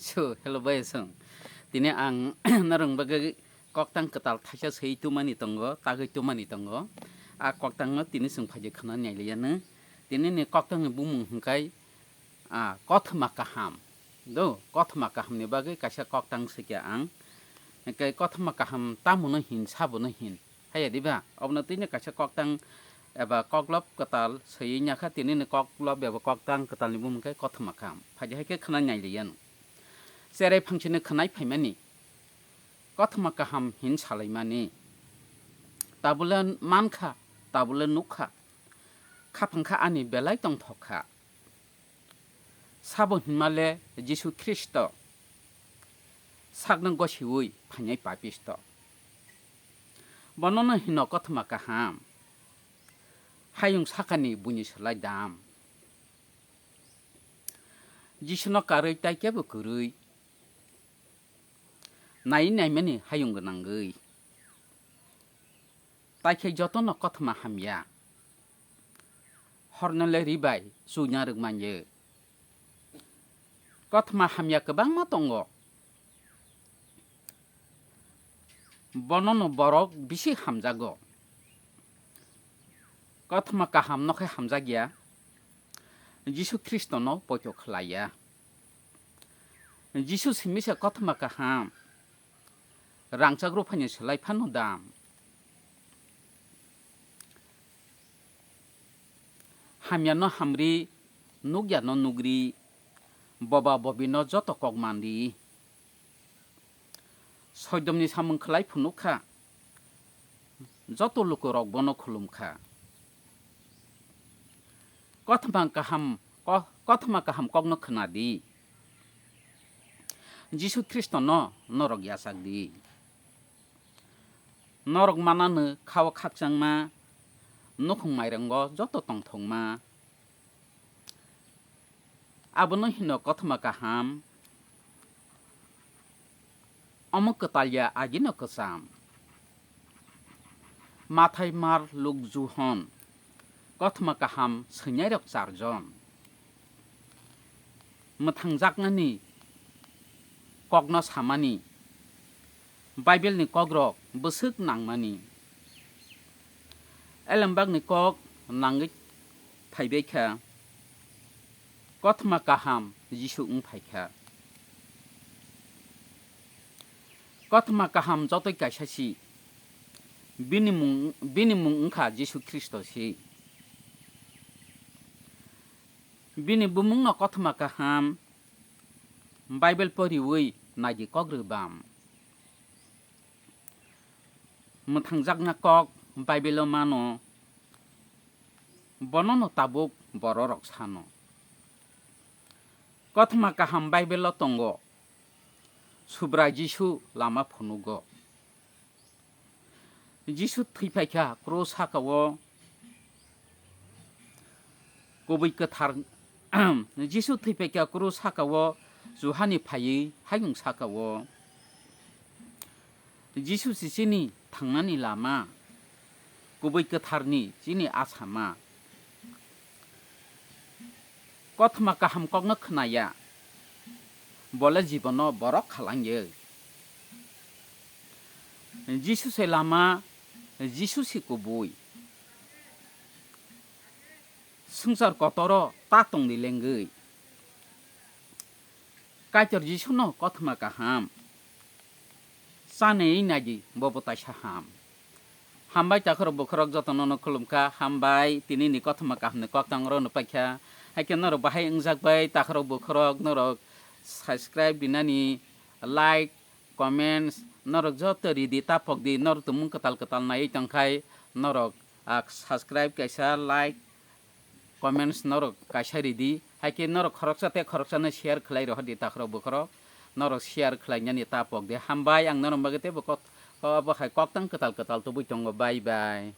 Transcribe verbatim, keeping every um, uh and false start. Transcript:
So, hello bai song. Tini ang norong bagwi koktang kwtal thaisa swi tumani tongo, tagwi tumani tongo. A koktangno tini chwng phaidi khna nailiyano. Tini ni koktangni bumung hwnkhe, a, kothoma kaham. Do, kothoma kahamni bagwi kaisa koktang swikha ang. Hwnkhe kothoma kaham tamono hin, sabono hin. Haya diba? Obono tini kaisa koktang eba koklop kwtal swi nakha, tini ni koklop eba koktang kwtalni bumung khe kothoma kaham. Phaidi hai khe khna nailiyano. Cherai phangsini khwnai phaimani, kothoma kaham hin salaimani. Tabule mankha, tabule nukha, khaphang kha ani belai tongthok kha. Sabo hinmale Jisu Khristo sakno gosiui phainai papisto. Bonono hino kothoma kaham, hayung sakani buini slai dam. Jisuno karwi tai kebo kwrwi, nai naimani hayung gwnangwi. Tai khe jotono kothoma hamya, horno le ri bai chuina rwk manyo. Kothoma hamya kwbangma tongo. Bonono borok bisi hamjago. Kothoma kahamno khe hamjakya, Jisu Khristono poito khlaiya. Jisu simi se kothoma kaham, rangchak ruphaini slai phano dam. Hamyano hamri, nukyano nukri, boba bobino joto kok manri. Soidomni samung khlai phunuk kha, joto lukurok bono khulum kha. Kothoma kaham, ko-, kothoma kaham kokno khna di. Jisu Khristono norok yachak di. Norok mananw khao khakchangma, nukhung mairango joto tongthokma. Abono hino kothoma kaham, omo kwtalya agino kwcham. Mathai, Mar, Luk, Johon, kothoma kaham swinairok charjon. Mwthangjaknani kokno samani, Bible ni kokrok bwswk nangmani. Elembakni kok nangwi phaibai kha, kothoma kaham Jisu wng phai kha. Kothoma kaham jotoi kaisa si, bini mung, bini mung wngkha Jisu Khristo si. Bini bumungno kothoma kaham, Bible poriui naidi kok rwbam. Mwthangjakna kok Bible-o mano, bonono tabuk bororok sano. Kothoma kaham Bible-o tongo, Subrai Jisu lama phunugo. Jisu thwi phaikha krus saka-o, kubui kwthar, Jisu thwi phaikha krus saka-o, Johani phaiwi hayung saka-o. Jisu si chini thangnani lama, kubui kwtharni chini asama. Kothoma kaham kokno khnaya, bole jibono borok khalangyo. Jisu se lama, Jisu se kubui. Swngchar kotoro ta tongdi lengwi. Kaitor Jisuno kothoma kaham. Chanwi naidi, bobo taisa ham. Hambai takhorok bukhorok jotono no khulumkha, hambai tini ni kothoma kaham ni koktang ro no paikha. Haikhe norok bahai wngjak bai takhorok bukhorok norok subscribe dinani, like, comments, norok joto ridi ta pokdi, norok tumung kwtal kwtal naiwi tongkhai norok, ah, subscribe kaisa, like, comments norok kaisa ridi, haikhe norok khoroksa tei khoroksa no share khlai rohordi takhorok bukhorok, norok share khlainani ta pokdi. Hambai ang norok bagwi teibo kok-, abo hai koktang kwtal kwtal tubui tongo. Bye bye.